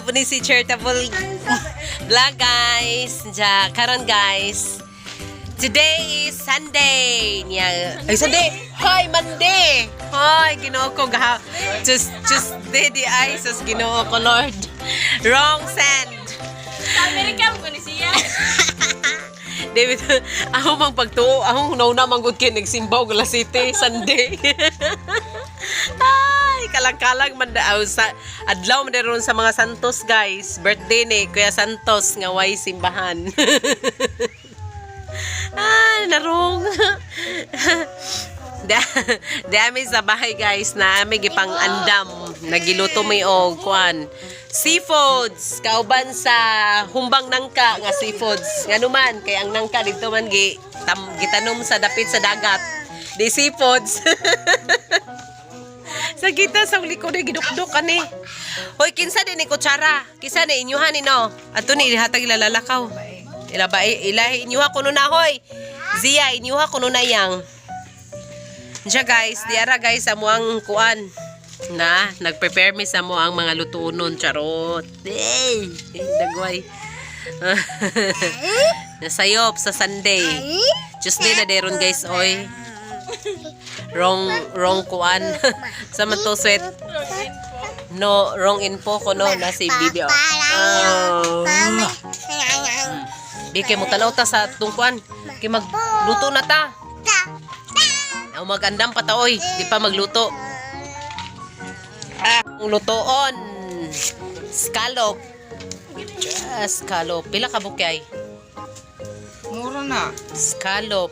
Na po ni si Charitable Vlog, guys. Ja, karon guys. Today is Sunday. Niya, ay Sunday. Hi, Monday. Hi, Ginoo ko ga. Just day di ay sus Ginoo ko Lord. Wrong send. Amerika mo ni siya. David, ako mang pagtuo, ako nauna mang gud kay nagsimba og alas 7 Sunday. Ay, kalang-kalang man daw sa adlaw man ron sa mga Santos guys. Birthday ni Kuya Santos nga way simbahan. Ah, narong. Da, dami sa bahay guys na ami gipang andam nagiluto mi og kuan seafoods kauban sa humbang nangka nga seafoods ngano man kay ang nangka dito man gi tam, gitanom sa dapit sa dagat di seafoods sa kita sa likod ay gidukduk ani. Hoy, kinsa din ni kutsara? Kinsa ni inyuha ni no? Ato ni ihatag ila lalakaw. Ila ba ilahi inyuha kuno na hoy. Zia inyuha kuno na yang. Diya guys, diara guys amo ang kuan na nagprepare mi sa mo ang mga lutuonon charot. Hey, dagway. Nasayop sa Sunday. Tuesday na deron guys oy. Wrong wrong kuan. Sa man to sweat. No, wrong info ko no na si Bibi. Oh. Oh. Di kay mo tanaw ta sa tungkuan. Kay magluto na ta. Aw magandam pa ta oy, di pa magluto. Ah, ang lutoon. Scallop. Ah, scallop. Pila ka bukay? Mura na. Scallop.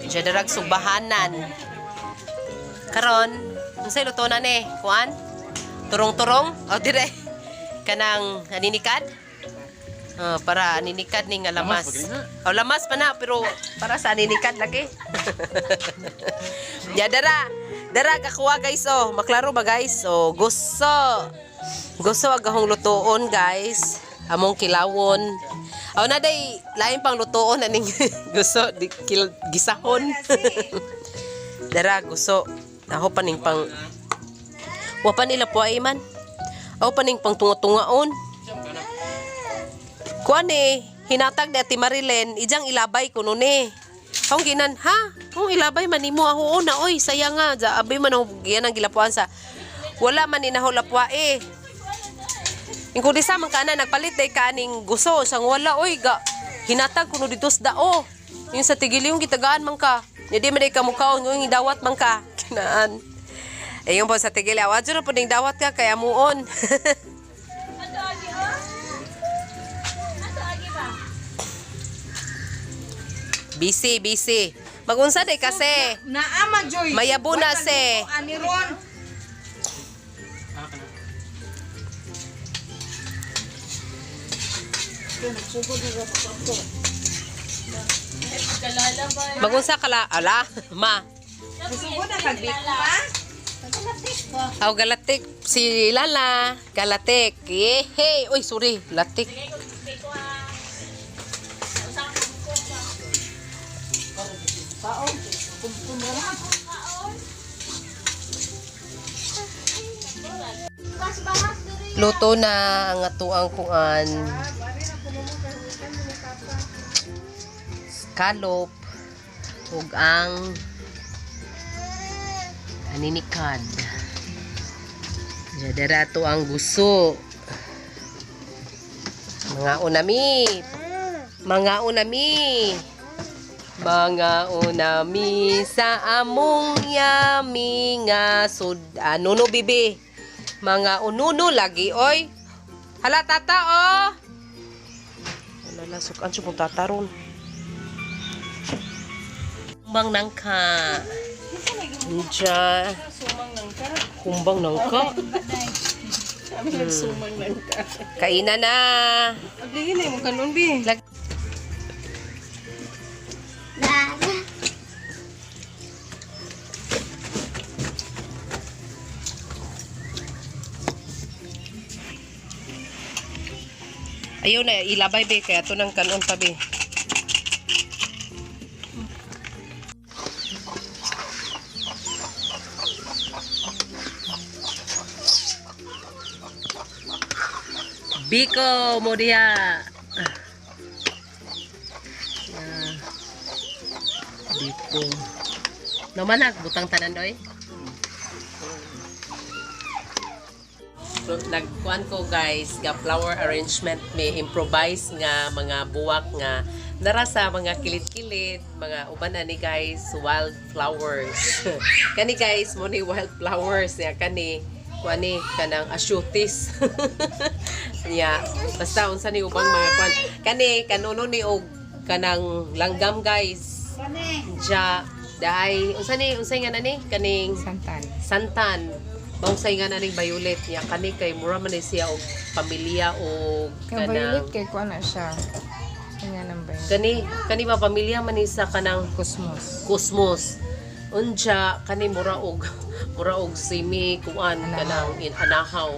Diyan darag subahanan. Karon, unsay luto na ni? Kuan? Turong-turong? O dire. Kanang aninikad? Oh, para aninikad ni nga lamas. O lamas pa na pero para sa aninikad lagi. Ya dara. Dara kakuha guys oh. Maklaro ba guys? Oh, gusto. Gusto agahong lutuon guys. Among kilawon. Aw na day lain pang lutuon aning gusto di, kil, gisahon. Dara gusto. Ako paning pang Wa pa nila po ay man. Ako paning pang tunga-tungaon. Kuan eh, hinatag ni Ate Marilen, ijang ilabay kuno ni. Akong ginan, ha? Kung ilabay man nimo ako una, oy, saya nga, ja, abi man ako giyan ang gilapuan sa wala man ni nahulapwa eh. Ingko di sa man kana nagpalit day kaning guso sang wala oy ga hinatag kuno dito sa dao. Yung sa tigil yung gitagaan man ka. Nya di man day ka mukaon yung dawat man ka. Kinaan. Eh yung po sa tigil awa jud po ning dawat ka kay amuon. Ato agi oh. Ato agi ba? Busy, busy. Magunsa day kasi. Naama Joy. Mayabo na si. Ani ron. Magunsa kala ala ma. Sugod na kagbiko ha. Aw galatik si Lala, galatik. Yehey. Uy, sorry, latik. Luto na ang atuang kuan. Scallop ug ang aninikad. Dara to ang guso. Mga unami. Mga unami. Mga unami sa among yami nga sud ano no bibi. Mga ununo lagi oy. Hala tata oh. Wala la sukan siya kung tata ron. Kumbang nangka. Diyan. Kumbang nangka. Sumang lang ka. Kainan na. Agligin na imong kanon bi. Ayaw na, ilabay be, kaya to ng kanon pa be. Biko mo diha. Ah. Biko. Naman butang tanan doy. So, nagkuan ko guys, ga flower arrangement, may improvise nga mga buwak nga nara sa mga kilid-kilid, mga uban ani guys, wild flowers. Kani guys, mo ni wild flowers niya kani kuan ni kanang asyutis. Niya, basta unsa ni ubang mga kuan. Kani kanuno ni og kanang langgam guys. Ja, daay unsa ni unsay nga nani kaning Santan. Santan. Mausay nga na ning violet niya kani kay mura man ni siya og pamilya og Kay violet kanang kay kuan na siya. Kanya nang ba yun? kani kani ba pamilya man ni sa kanang Cosmos. Cosmos. Unja kani mura og mura og simi kuan kanang in anahaw.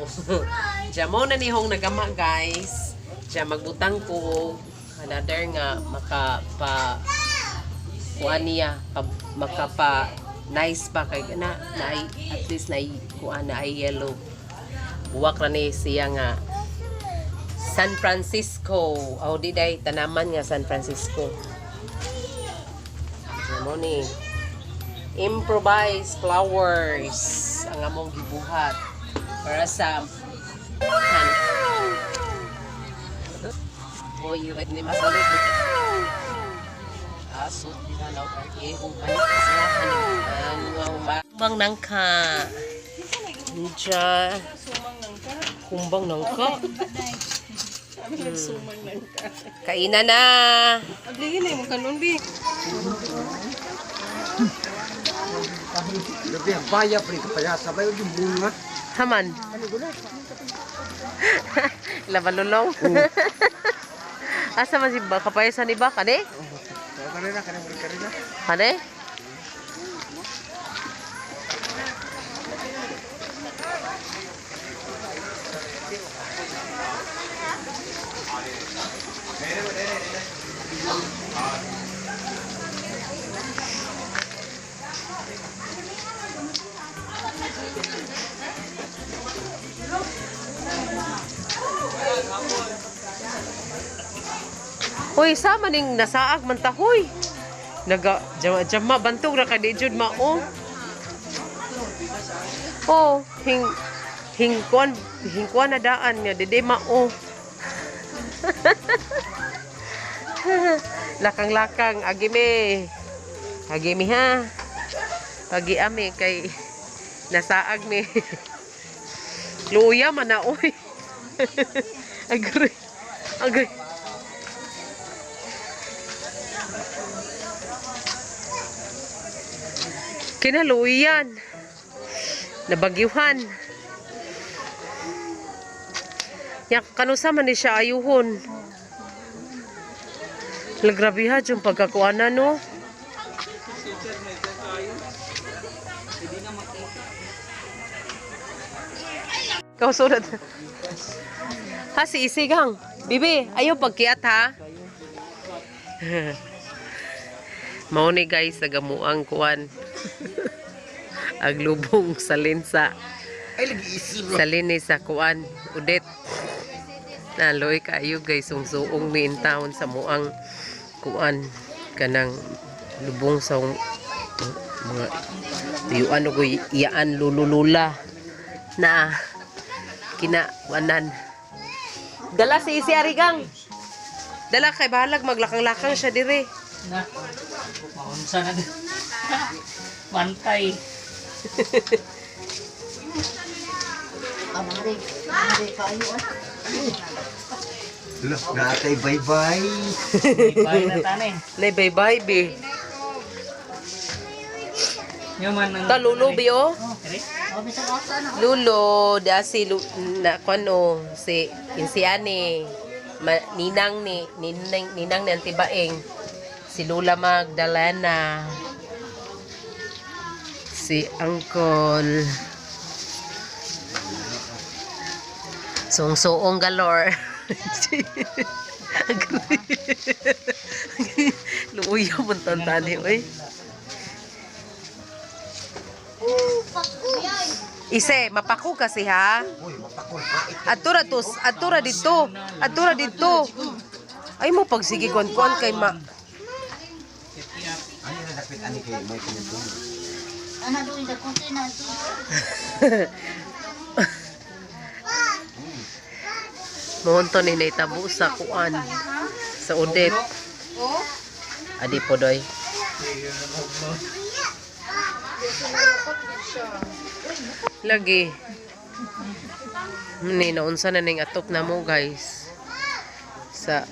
Ja mo na ni hong nagama guys. Ja magbutang ko og another nga maka pa kuan niya pa, makapa nice pa kay na, na at least na kuan na ay yellow. Buwak ra ni siya nga San Francisco. Aw di day tanaman nga San Francisco. Ja mo ni improvise flowers ang among gibuhat para sa han. Boy, ni masalit. Aso, Kumbang nangka. Nja. Kumbang nangka. Kainan na. Abligin na imong kanon bi. Lebih bayar pre kepada sampai ujung bunga. Haman. Labalulong. Asa man si ba kapayasan ni ba kani? Kare na kare kare na. Kani? Hoy, sama ning nasaag man ta hoy. Naga jama jama bantog ra ka di jud mao. Oh, hing hingkuan hingkuan na daan nga dili mao. Lakang-lakang agime. Agime ha. Pagi ami kay nasaag mi. Luya man na oy. Agree. Agree. Kinaluyan. Nabagyuhan. Ya, kanusa man ni siya ayuhon. Lagrabiha yung pagkakuana no. Kausunod. Ha, si Isigang. Bibi, ayaw pagkiat ha. Mao ni guys, nagamuang kuan. Aglubong sa linsa. Ay lagi isi bro. Sa linis sa kuan. Udet. Naloy kayo guys, sungsuong mi in town sa muang kuan kanang lubong sa mga tuyuan og iyaan lululula na kina wanan. Dala si isi arigang. Dala kay bahalag maglakang-lakang siya dire. Na. Maunsa na. Mantay. Loh, natay bye bye. Bye na tani. Nay bye bye be. Nyoman nang Ta lulo be oh. Diri. Lulo, da si Lu, na kuan oh, si insi ani ma, ninang ni ninang, ninang ni Auntie Baeng. Si Lula Magdalena. Si Uncle. Sungsuong galore. Luya mo tantani, oy. Ise, mapako kasi ha. Uy, mapakol hait. Atura to, atura dito. Atura dito. Ay mo pagsige kuan kuan kay ma. Ano na dapat ani kay may kinatong. Mohon to ni naitabo sa kuan sa Odette. Adi po doy. Lagi. Ni naunsa na ning atop na mo guys. Sa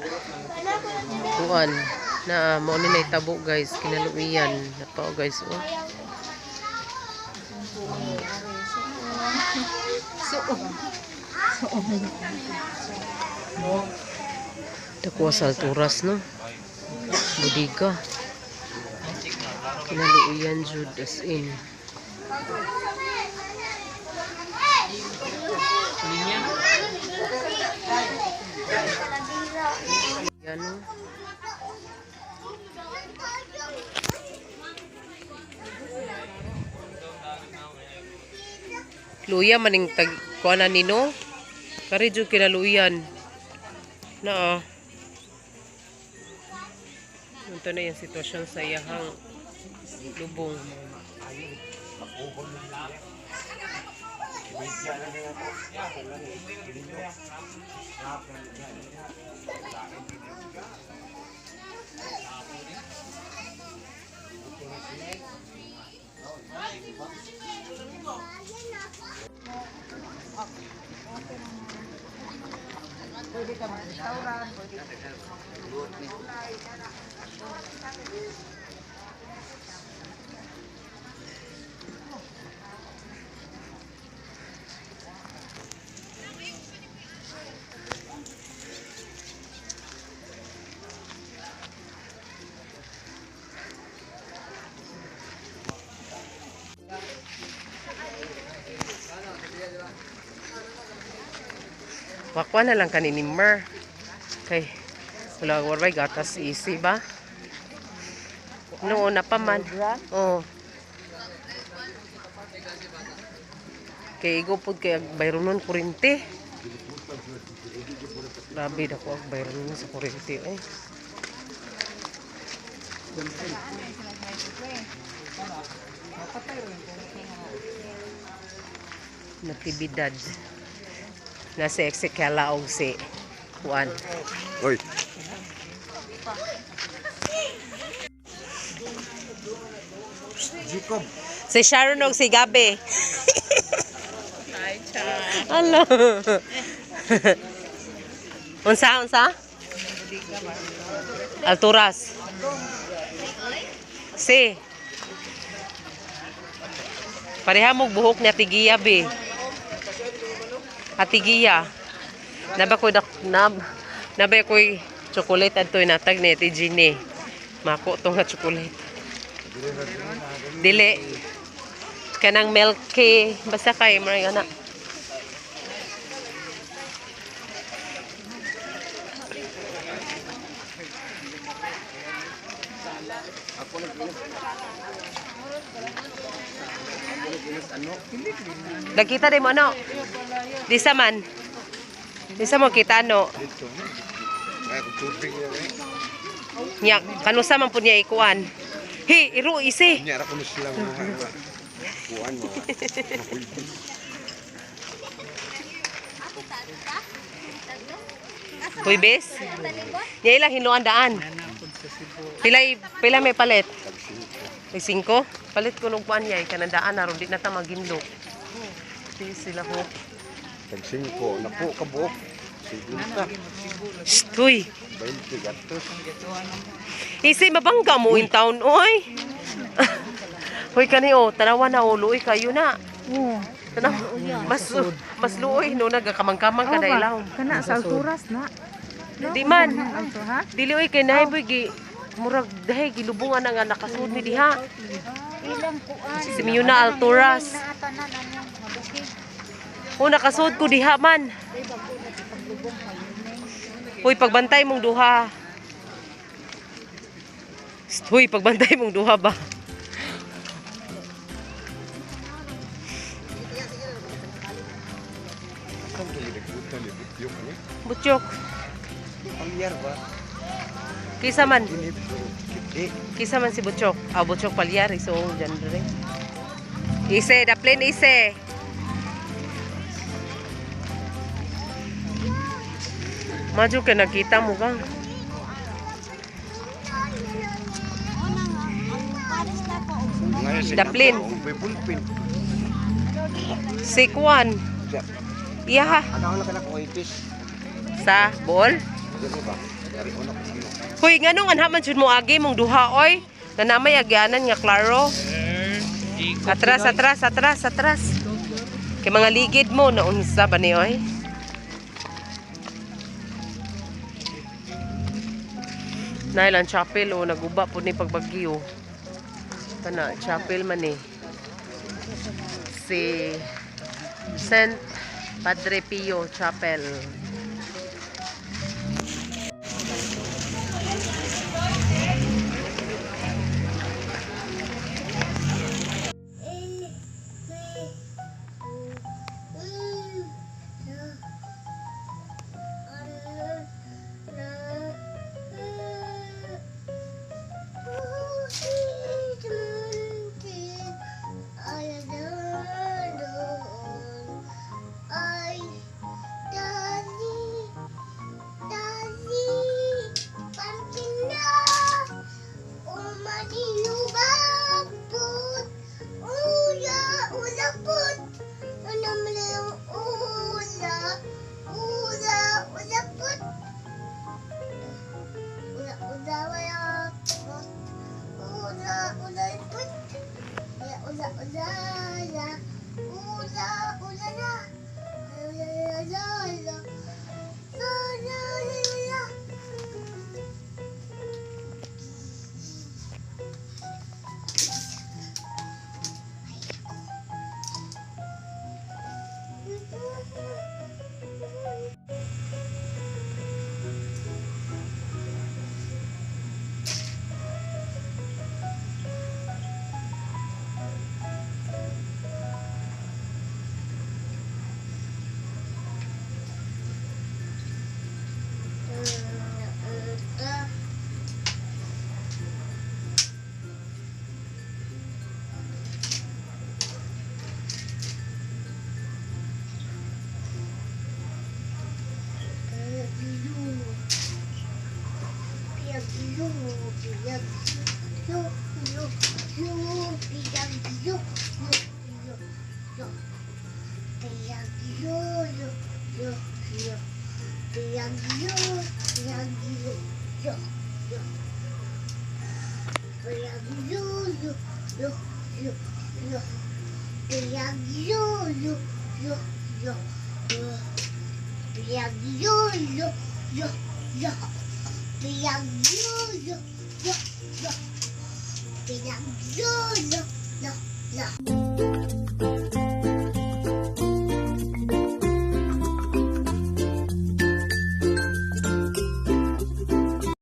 kuan na mo ni naitabo guys kinaluian na pa oh, guys oh. Dako sa alturas no. Budiga. Kinaluian jud as in. Yan oh. Luya maning tag kuan na nino. Kari jud kinaluyan. Na ah. Ito na yung sitwasyon sa iyahang lubong. Wakwa na lang kanini Mer. Kay wala waray gatas easy ba? Noon na pa man. Oo. Kay igo pud kay ag bayronon kurente. Grabe dako ag bayronon sa kurente eh. Natividad nasa Exekela og si Juan. Uy. Jacob. Si Sharon og si Gabi. Hi, Sharon. Hello. Unsa, unsa? Alturas. Si. Pareha mo buhok ni Ate Gia, be. Ate Gia. Naba ko dak nab naba ko'y chocolate adtoy natag ni Ate Ginny. Mako to nga chocolate. Dili. Kanang milky. Basta kay mo ana. Nakita din mo ano? Di sa man. Di sa mo kita ano. Ay, kung tubig niya eh. Nya kanusa man pud niya ikuan. Hi, iro isi. Nya ra kuno sila mga kuan mga. Makulbis. Huy, bes. Nya ila hinuan daan. Pilay pila may palit? May singko? Palit ko nung kuan yay kanang daan aron di na ta maginlo. Di sila ho. Tag singko, napo ka buok. 50, Shh, huy. 20 gatos. Isi mabangga mo in town oy. Hoy kani oh, tanawa na oh, luoy kayo na. Oo. Tanaw, mas mas luoy no nagakamang-kamang ka na ilaw. Kana sa alturas na. Di man. Alto ha? Dili oy kay naay boy gi murag dahi gilubungan na nga nakasud ni diha. Si Miuna Alturas. O nakasud ko diha man. Hoy pagbantay mong duha. Shh, Hoy pagbantay mong duha ba. Yung ano? Butchok. Pamilyar ba? Kisa man. Dinip. Di. Kisa man si Butchok. Ah, Butchok Palyar. So, dyan rin. Ise, daplin ise. Madyo ka nakita mo ka. Ngayon si Daplin. May pulpin. Si Kwan. Iya ha. Ano na ka na kung ipis? Sa bol. Dili ba? Dari una ko sino. Hoy, nganong anha man jud mo agi mong duha oy. Na namay agyanan nga klaro. Atras, atras, atras, atras. Kay mga ligid mo na unsa ba ni oy? Nailan chapel o naguba po ni pagbagyo. Kana chapel man ni. Si Saint Padre Pio Chapel. Ay, dali, dali, pumpkin na, umalinubabot, ula, ulapot, ano man yung ula, ula, ulapot, ula, ula, wala, pot, ula, ulapot, ula, ula, ula, ula, ula, ula na. La la la la la la la la. Yo, yo, yo, yo.